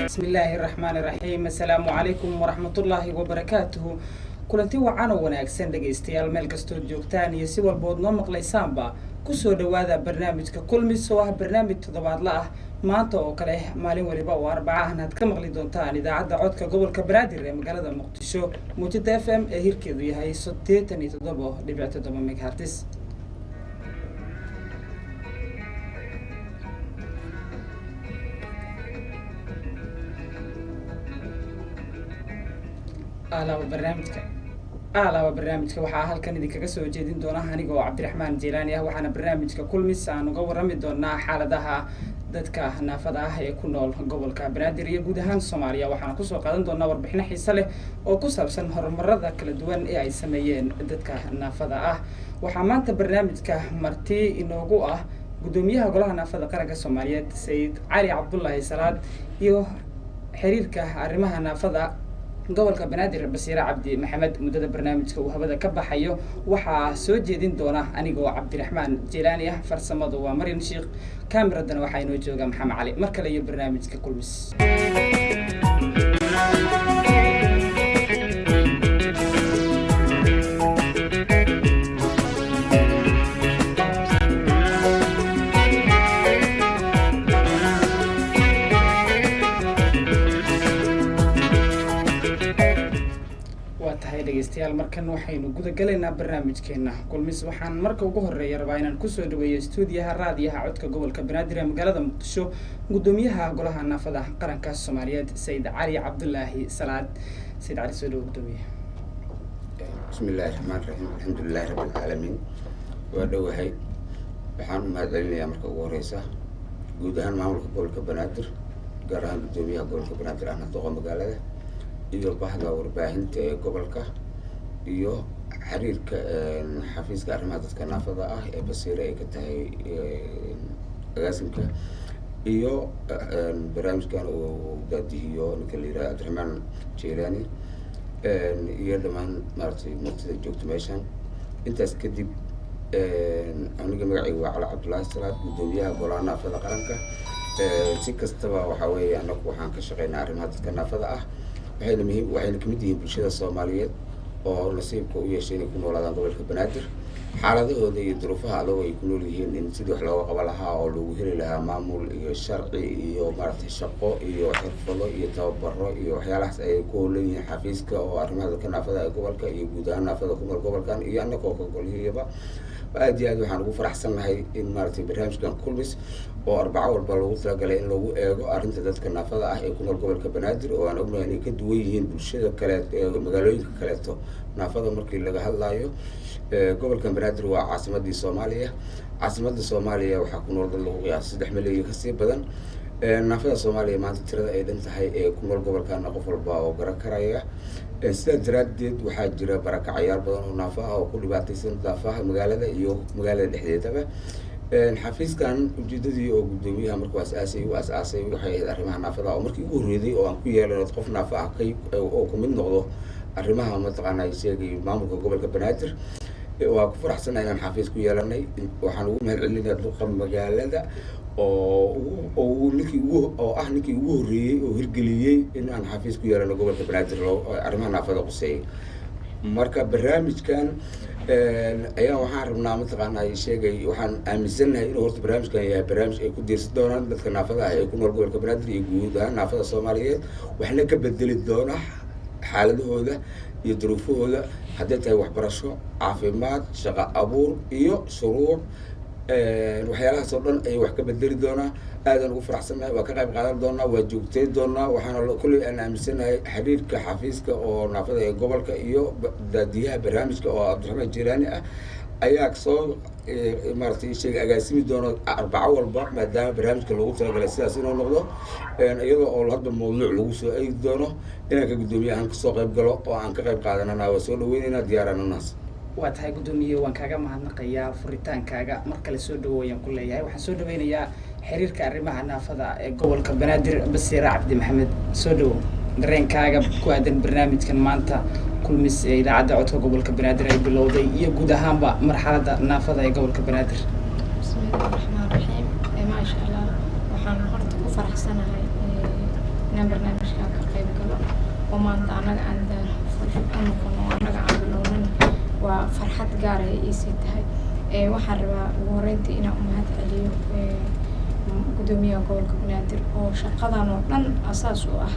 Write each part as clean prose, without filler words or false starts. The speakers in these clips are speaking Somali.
Bismillaahi raxmaani raxiim. Assalaamu calaykum waraxmatullaahi wabarakaatuhu. Kulanti wacan oo wanaagsan, dhegaystayaal, meel kastood joogtaan iyo si walbood noo maqlaysaanba, kusoo dhawaada barnaamijka Kulmis oo ah barnaamij toddobaadla ah, maanta oo kale maalin waliba oo Arbacahan aad ka maqli doontaan idaacadda Codka Gobolka Banaadir ee magaalada Muqdisho, muujada FM ee hirkeedu yahay 87.7 megahertz. Alaaba barnaamijka waxaa halkan idinkaga soo jeedin doona aniga oo Cabdiraxmaan Jiilaani ah. Waxaana barnaamijka Kulmis aan uga warami doonaa xaaladaha dadka naafada ah ee ku nool gobolka Banaadir iyo guud ahaan Soomaaliya. Waxaana kusoo qaadan doonaa warbixino xiise leh oo ku saabsan horumarada kala duwan ee ay sameeyeen dadka naafada ah. Waxaa maanta barnaamijka marti inoogu ah guddoomiyaha Golaha Naafada Qaranka Soomaaliyeed, Sayid Cali Cabdulaahi Salaad, iyo xiriirka arrimaha naafada gobolka Banaadir, Basiire Cabdi Maxamed. Muddada barnaamijka uu hawada ka baxayo waxaa soo jeedin doona anigoo Cabdiraxmaan Jilaani ah. Farsamadu waa Maryan Sheikh, kaamiradana waxaa inoo jooga Maxamed Cali. Mar kale iyo barnaamijka Kulmis. Waa tahay, dhegeystayaal, markan waxaynu guda galaynaa barnaamijkeena Kulmis. Waxaan marka ugu horeeya rabaa inaan kusoo dhaweeyo stuudiyaha raadiyaha Codka Gobolka Banaadir ee magaalada Muqdisho guddoomiyaha Golaha Naafada Qaranka Soomaaliyeed, Sayid Cali Cabdulaahi Salaad. Sayid Cali, soo dhawo, guddoomiyaha. Bismi illaahi raxmaan raxiim, alxamdulilaahi rabbi alcaalamiin. Waa dhowahay. Waxaan u mahad celinayaa marka ugu horeysa guud ahaan maamulka gobolka Banaadir, gaar ahaan guddoomiyaha gobolka Banaadir ahna doqa magaalada, iyo bahda warbaahinta ee gobolka, iyo xiriirka xafiiska arrimaha dadka naafada ah ee Basiire ay ka tahay agaasimka, iyo barnaamijkan uu daadihiyo ninka la yiraha Cabdiraxmaan Jeylani, iyo dhammaan maaragtay martida joogto meeshan. Intaas kadib, aniga magacayga waa Cali Cabdullaahi Salaad, guddoomiyaha Golaha Naafada Qaranka. Si kastaba, waxaa weeye anagu waxaan ka shaqeynaa arrimaha dadka naafada ah. Waxayna muhiim, waxayna kamid yihiin bulshada Soomaaliyeed oo nasiibka u yeeshay inay ku noolaadaan gobolka Banaadir. Xaaladahooda iyo duruufaha adag ay ku nool yihiin in sidii wax looga qaban lahaa oo lagu heli lahaa maamul iyo sharci iyo maaragtay shaqo iyo xirfado iyo tababaro iyo waxyaalahaas ay ku howlan yihiin xafiiska oo arrimaha dadka naafada ee gobolka iyo guud ahaan naafada ku nool gobolkan iyo annagoo ka golihiyaba. Aad iyo aad waxaan ugu faraxsannahay in maaragtay barnaamijkan Kulmis oo Arbaco walba loogu talagalay in lagu eego arrinta dadka naafada ah ee ku nool gobolka Banaadir, oo aan ognahay inay ka duwan yihiin bulshada kale ee magaalooyinka kaleeto. Naafada markii laga hadlaayo, gobolkan Banaadir waa caasimadii Soomaaliya. Caasimadda Soomaaliya waxaa ku nool dad lagu qiyaasa 3 milyan kasii badan. Naafada Soomaaliya maanta tirada ay dhan tahay ee ku nool gobolkana qof walba oo garan karaya. Sidaas daraaddeed, waxaa jira barakacayaal badan oo naafo ah oo ku dhibaataysan daafaha magaalada iyo magaalada dhexdeedaba. Xafiiskan ujeedadii oo guddoomiyaha markuu asaasay u asaasay waxay ahayd arrimaha naafada, oo markii ugu horreeyay oo aan ku yeelano qof naafo ah kay oo kamid noqdo arrimaha mataqaana sheegay maamulka gobolka Banaadir. Waa ku faraxsanahay inaan xafiis ku yeelanay. Waxaan ugu mahad celinayaa duqa magaalada oo ninkii ugu oo ah ninkii ugu horreeyey oo hirgeliyey in aan xafiis ku yeelano gobolka Banaadir loo arrimaha naafada quseeyay. Marka barnaamijkan ayaa waxaan rabnaa mataqaana sheegay, waxaan aaminsannahay inuu horta barnaamijkan yahay barnaamij ay ku diirsan doonaan dadka naafada ah ee ku nool gobolka Banaadir iyo guud ahaan naafada Soomaaliyeed, waxna ka bedeli doona xaaladahooda iyo duruufahooda, hadday tahay waxbarasho, caafimaad, shaqo abuur iyo shuruuc. Waxyaalahaas oo dhan ayay wax ka bedeli doonaa. Aadaan ugu faraxsannahay, waa ka qayb qaadan doonaa, waa joogtay doonaa. Waxaana kulley aan aaminsanahay xiriirka xafiiska oo naafada ee gobolka iyo daadiyaha barnaamijka oo Cabdiraxmaan Jilaani ah ayaa soo maaragtay sheegay agaasimi doono Arbaco walba, maadaama barnaamijka loogu talagalay sidaas inuu noqdo, iyadoo oo hadba mawduuc lagu soo eegi doono. Inaan ka guddoomiye ahaan kasoo qayb galo oo aan ka qayb qaadanana waa soo dhaweyneynaa, diyaarananas. Waa tahay, guddoomiye, waan kaaga mahadnaqayaa furitaankaaga. Mar kale soo dhawo ayaan ku leeyahay. Waxaan soo dhaweynayaa xiriirka arrimaha naafada ee gobolka Banaadir, Basiire Cabdi Maxamed. Soo dhawo, dareenkaaga ku aadan barnaamijkan maanta Kulmis ee idaacadda Codka Gobolka Banaadir ay bilowday iyo guud ahaanba marxaladda naafada ee gobolka Banaadir. Bismillahi raxmaan raxiim. Maasha Allah, waxaan horta ku faraxsanahay Inaan barnaamijkan ka qayb galo oo maanta annaga aan u noqono oo annaga aan bilownan waa farxad gaar ay iisii tahay. Waxaan rabaa ugu horreyntii inaan u mahad celiyo gudoomiyaha gobolka Banaadir oo shaqadan oo dhan asaas u ah,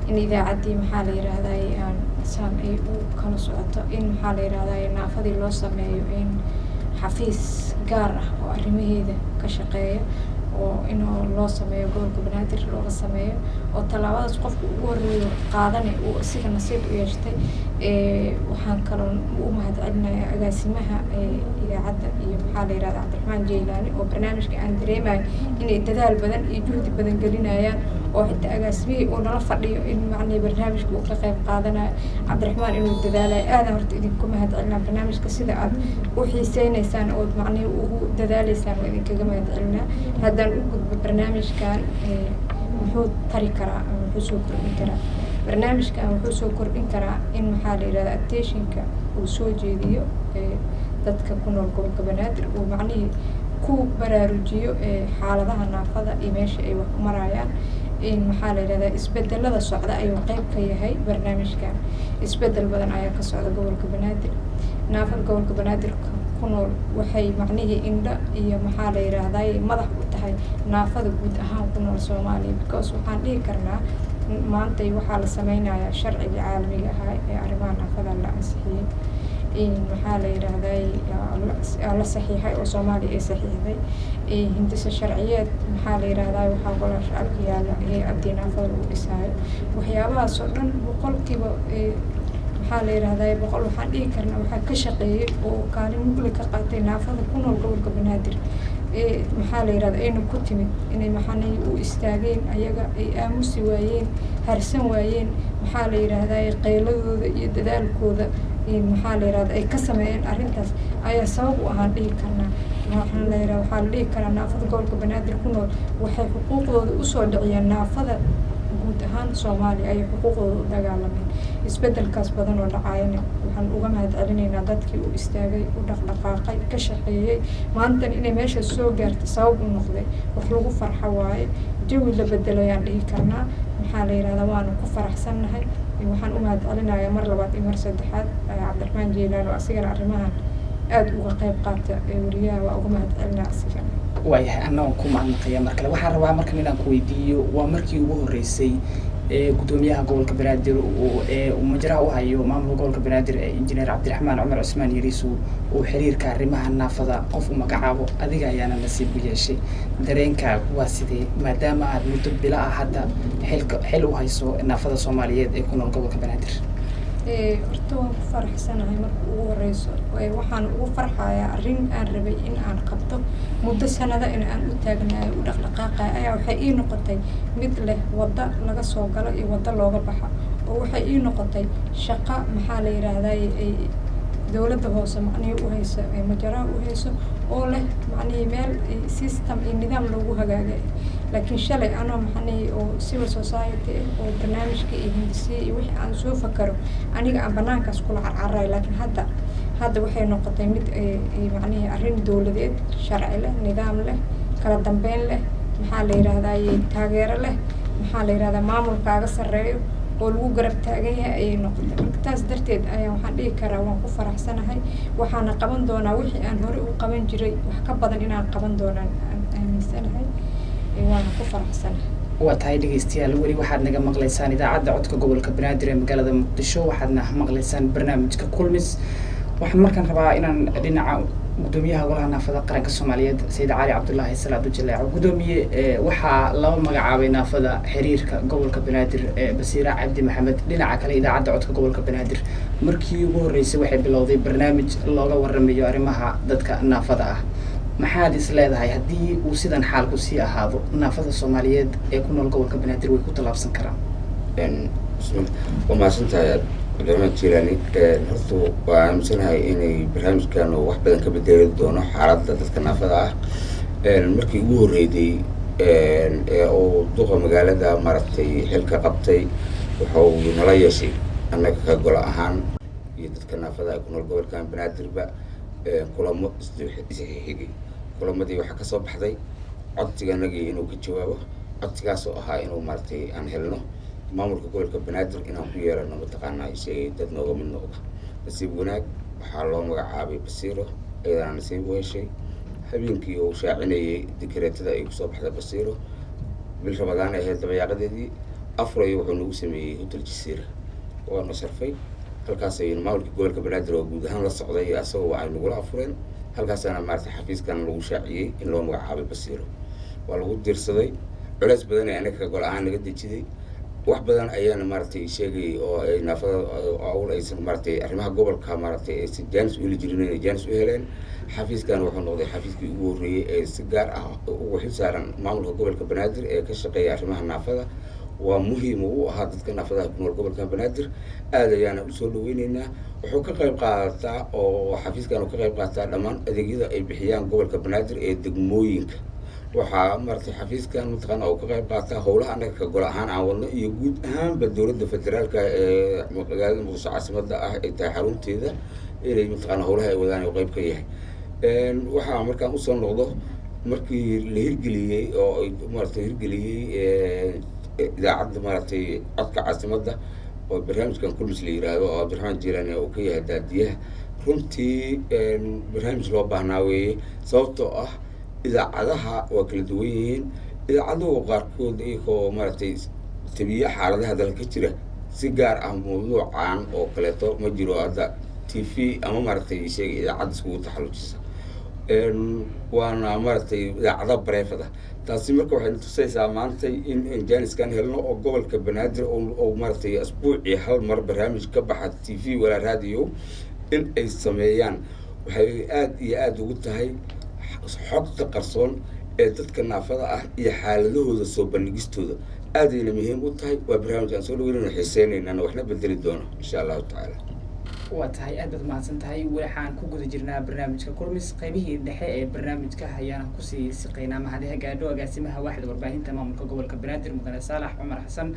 in idaacaddii, maxaa la yidhaahday, aan saan ay u kala socoto, in, maxaa la yidhahday, naafadii loo sameeyo in xafiis gaar ah oo arrimaheeda ka shaqeeya, oo inuu loo sameeyo gobolka Banaadir looga sameeyo, oo tallaabadaas qofka ugu horreeyo qaadanay uu isiga nasiib u yeeshtay. Waxaan kaloo u mahad celinayaa agaasimaha idaacadda iyo, maxaa la yidhahda, Cabdiraxmaan Jeylaani, oo barnaamijka aan dareemayo inay dadaal badan iyo juhdi badan gelinayaan, oo xitaa agaasimihii uu nala fadhiyo in macnihii barnaamijka uu ka qayb qaadanayo, Cabdiraxmaan inuu dadaalayo. Aadaan horta idinku mahad celinaa barnaamijka sida aad u xiiseyneysaan ood macnihii ugu dadaaleysaan, waa idinkaga mahad celinaa. Haddaan u gudbo barnaamijkan, muxuu tari karaa ama muxuu soo kordhin karaa? Barnaamijkan wuxuu soo kordhin karaa in, maxaa la yidhahda, attentionka uu soo jeediyo dadka ku nool gobolka Banaadir, uu macnihii ku baraarujiyo xaaladaha naafada iyo meesha ay wax u marayaan, in, maxaa la yidhahdaa, isbedelada socda ayuu qeyb ka yahay barnaamijkan. Isbedel badan ayaa ka socda gobolka Banaadir. Naafada gobolka Banaadir ku nool waxay macnihii indho iyo, maxaa la yidhaahdaa, madax u tahay naafada guud ahaan ku nool Soomaaliya, because waxaan dhihi karnaa maantay waxaa la sameynayaa sharcigii caalamiga ahaa ee arrimaha naafada la ansixiyey, in, maxaa la yidhaahday, la saxiixay oo Soomaaliya ay saxiixday hindisa sharciyeed, maxaa la yidhahdaa, waxaa golaha shacabka yaala hay-addii naafada lagu dhisaayo. Waxyaabahaas oo dhan 100%, maxaa la yidhahdaa, 100 waxaan dhihi karnaa waxaa ka shaqeeyey oo kaalin mugli ka qaatay naafada ku nool gobolka Banaadir. Maxaa la yidhahda, ayna ku timid inay maxaanay u istaageen ayaga, ay aamusi waayeen, harsan waayeen, maxaa la yidhaahdaa, qayladooda iyo dadaalkooda, maxaa la yidhahda, ay ka sameeyeen arrintaas ayaa sabab u ahaan dhihi karnaa. Waxaan la yidhaha, waxaa la dhihi karaa naafada gobolka Banaadir ku nool waxay xuquuqdooda usoo dhiciyeen naafada guud ahaan Soomaaliya, ayay xuquuqdooda u dagaalameen. Isbedelkaas badan oo dhacaayana waxaan uga mahad celinaynaa dadkii u istaagay, u dhaqdhaqaaqay, ka shaqeeyey, maantana inay meesha soo gaartay sabab u noqday. Wax lagu farxo waaye, jawi la bedelayaan dhihi karnaa, maxaa la yidhahdaa, waanu ku faraxsannahay. Waxaan u mahad celinayaa mar labaad iyo mar saddexaad Cabdiraxmaan Jeylaan oo asigana arrimahan aada uga qayb qaata. Wariyaha waa uga mahad celinaa asigana. Waayahay, annagoon ku mahadnaqaya. Mar kale waxaan rabaa markan inaan ku weydiiyo, waa markii ugu horreysay ee guddoomiyaha gobolka Banaadir uu ee uu majraha u hayo maamulka gobolka Banaadir ee Injineer Cabdiraxmaan Cumar Cusmaan Yariisu uu xiriirka arrimaha naafada qof u magacaabo, adiga ayaana nasiib u yeeshay. Dareenkaagu waa sidee, maadaama aad muddo bilo ah hadda xilka xil u hayso naafada Soomaaliyeed ee ku nool gobolka Banaadir? Horta waan ku faraxsanahay marka ugu horeyso. Waxaan ugu farxayaa arrin aan rabay in aan qabto muddo sanada, in aan u taagnaayo, u dhaqdhaqaaqayo, ayaa waxay ii noqotay mid leh waddo laga soo galo iyo waddo looga baxo, oo waxay ii noqotay shaqo, maxaa la yidhaahday, ay dowladda hoose macnihii u hayso, majaraha u hayso, oo leh macnihii meel system iyo nidaam loogu hagaagay. Laakiin shalay anoo macnihii oo civil society ah oo barnaamijka iyo hindisiye iyo wixii aan soo fakaro aniga aan banaankaas kula carcarayo, laakiin hadda waxay noqotay mid macnihii arrin dowladeed, sharci leh, nidaam leh, kala dambeyn leh, maxaa la yidhaahdaa, taageero leh, maxaa la yidhahdaa, maamulkaaga sarreeyo oo lagu garab taagan yahay ayay noqotay. Marka taas darteed ayaa waxaan dhihi karaa waan ku faraxsanahay, waxaana qaban doonaa wixii aan hore u qaban jiray wax ka badan inaan qaban doonaan aan aaminsanahay, waana ku faraxsanahay. Waa tahay dhegeystayaal, weli waxaad naga maqlaysaan idaacadda codka gobolka Banaadir ee magaalada Muqdisho, waxaadna maqlaysaan barnaamijka Kulmis. Waxaan markaan rabaa inaan dhinaca guddoomiyaha golaha naafada qaranka Soomaaliyeed, Sayid Cali Cabdullaahi Salaad, u jaleeco. Guddoomiye, waxaa laba magacaabay naafada xiriirka gobolka Banaadir, Basiira Cabdi Maxamed. Dhinaca kale, idaacadda codka gobolka Banaadir markii ugu horreysay waxay bilowday barnaamij looga warramayo arrimaha dadka naafada ah. Maxaad is leedahay, haddii uu sidan xaalku sii ahaado, naafada Soomaaliyeed ee ku nool gobolka Banaadir way ku tallaabsan karaan? Waa mahadsantahay, Cabdiraxmaan Jilaani. Horta waa aaminsanahay inay barnaamijkan wax badan ka bedeli doono xaaladda dadka naafada ah. Markii ugu horreyday ee uu duqa magaalada maaragtay xilka qabtay, wuxuu nala yeeshay annaga ka golo ahaan iyo dadka naafada ah ku nool gobolkan Banaadirba kulamo isxigay. Kulamadii waxaa kasoo baxday codsiganagii inuu ka jawaabo. Codsigaas oo ahaa inuu maaragtay aan helno maamulka gobolka Banaadir inaan ku yeelano mataqaanaa isheegay dad nooga mid noqda. Nasiib wanaag waxaa loo magacaabay Basiiro, iyadana nasiib u heshay habeenkii uu shaacinayay dikareetada ay kusoo baxday Basiiro. Bil Ramadaan ahayd dabayaaqadeedii, afurayo wuxuu nagu sameeyey Hotel Jasiira, waana sharfay. Halkaas ayaynu maamulka gobolka Banaadir oo guud ahaan la socday asagoo ay nagula afureen. Halkaasaana maaragtay xafiiskan lagu shaaciyey in loo magacaabay Basiiro. Waa lagu diirsaday, culeys badan ee anaga gol ahaan naga dejiday, wax badan ayaana maaragtay sheegayay oo ay naafada awl aysan maaragtay arrimaha gobolka maaragtay aysan jaanis u heli jirin inay jaanis u heleen. Xafiiskan wuxuu noqday xafiiskii ugu horreeyey ee si gaar ah ugu xil saaran maamulka gobolka Banaadir ee ka shaqeeya arrimaha naafada. Waa muhiim u ahaa dadka naafadaha ku nool gobolka Banaadir, aad ayaana usoo dhaweyneynaa. Wuxuu ka qayb qaadataa oo xafiiskan uu ka qayb qaataa dhammaan adeegyada ay bixiyaan gobolka Banaadir ee degmooyinka. Waxaa maaragtay xafiiskan mataqaana uu ka qayb qaataa howlaha annaga ka gol ahaan aan wadno iyo guud ahaanba dowladda federaalka ee magaalada Muqdisho caasimadda ah ay tahay xarunteeda inay mataqaana howlaha ay wadaan uu qayb ka yahay. Waxaa markaan usoo noqdo markii la hirgeliyey oo ay maaragtay hirgeliyey idaacadda maaragtay codka caasimadda oo barnaamijkan Kulmis la yiraahdo oo Cabdiraxmaan Jiilaani uu ka yahay daadiyaha, runtii barnaamij loo baahnaa weeye, sababtoo ah idaacadaha waa kala duwan yihiin. Idaacaduhu qaarkood iyagoo maaragtay tabiye xaaladaha dalka ka jira si gaar ah mawduucan oo kaleeto ma jiro hadda TV ama maaragtay sheegay idaacadda iskugu taxallujisa, waana maaragtay idaacada private ah. Taasi marka waxay tusaysaa maanta in jaaniskan helno oo gobolka Banaadir oo maaragtay asbuucii hal mar barnaamij ka baxa TV walaa radio in ay sameeyaan, waxay aada iyo aada ugu tahay xogta qarsoon ee dadka naafada ah iyo xaaladahooda soo bandhigistooda aadayna muhiim u tahay. Waa barnaamij aan soo dhaweynayno, xiiseynaynana, waxna bedeli doono insha Allahu tacaala. Waa tahay, aad baad mahadsan tahay. Waxaan ku guda jirnaa barnaamijka Kulmis, qaybihii dhexe ee barnaamijka ayaana kusii siqaynaa. Mahadiha gaadho agaasimaha waaxda warbaahinta maamulka gobolka Banaadir, mudane Saalax Cumar Xasan,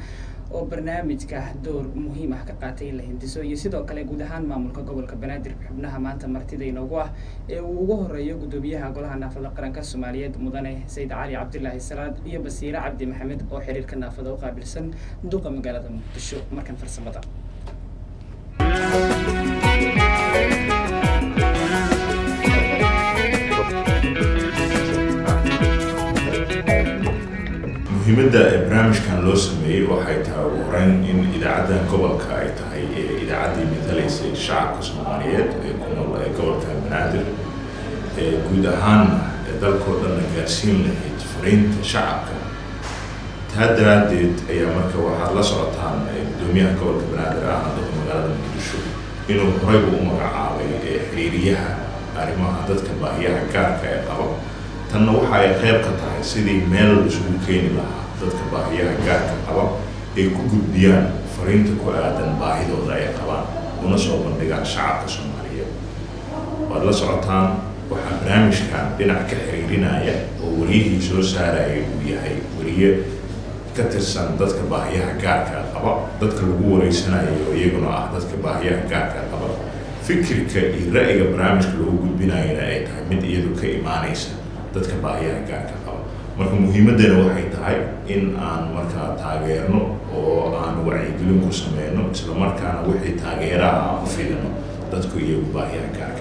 oo barnaamijka door muhiim ah ka qaatay in la hindiso, iyo sidoo kale guud ahaan maamulka gobolka Banaadir, xubnaha maanta martida inoogu ah ee uu ugu horeeyo guddoomiyaha golaha naafada qaranka Soomaaliyeed, mudane Sayid Cali Cabdilaahi Salaad, iyo Basiire Cabdi Maxamed oo xiriirka naafada u qaabilsan duqa magaalada Muqdisho. Markan farsamada. Muhiimadda ee barnaamijkan loo sameeyey waxay tahay ugu horeyn in idaacaddan gobolka ay tahay ee idaacaddii matalaysay shacabka Soomaaliyeed ee ku nool ee gobolka Banaadir ee guud ahaanna ee dalkoo dhanna gaarsiin lahayd fariinta shacabka. Taa daraaddeed ayaa marka waxaad la socotaan guddoomiyaha gobolka Banaadir ahna duqa magaalada Muqdisho inuu horeyba u magacaabay ee xiriiriyaha arrimaha dadka baahiyaha gaarka ee qaba. Tanna waxa ay qayb ka tahay sidii meel isugu keeni lahaa dadka baahiyaha gaarka qaba ay ku gudbiyaan fariinta ku aadan baahidooda ay qabaan una soo bandhigaan shacabka Soomaaliyeed. Waad la socotaan, waxaa barnaamijkan dhinac ka xiriirinaya oo wariyihii soo saaraya uu yahay wariye ka tirsan dadka baahiyaha gaarka qaba, dadka lagu wareysanayo iyaguna ah dadka baahiyaha gaarka qaba, fikirka iyo ra'yiga barnaamijka lagu gudbinayana ay tahay mid iyadu ka imaanaysa dadka baahiyaha gaarka qaba. Marka muhiimaddana waxay tahay in aan markaa taageerno oo aan wacyigelin ku sameyno, isla markaana wixii taageeraha aan u fidino dadku iyagu baahiyaha gaarka.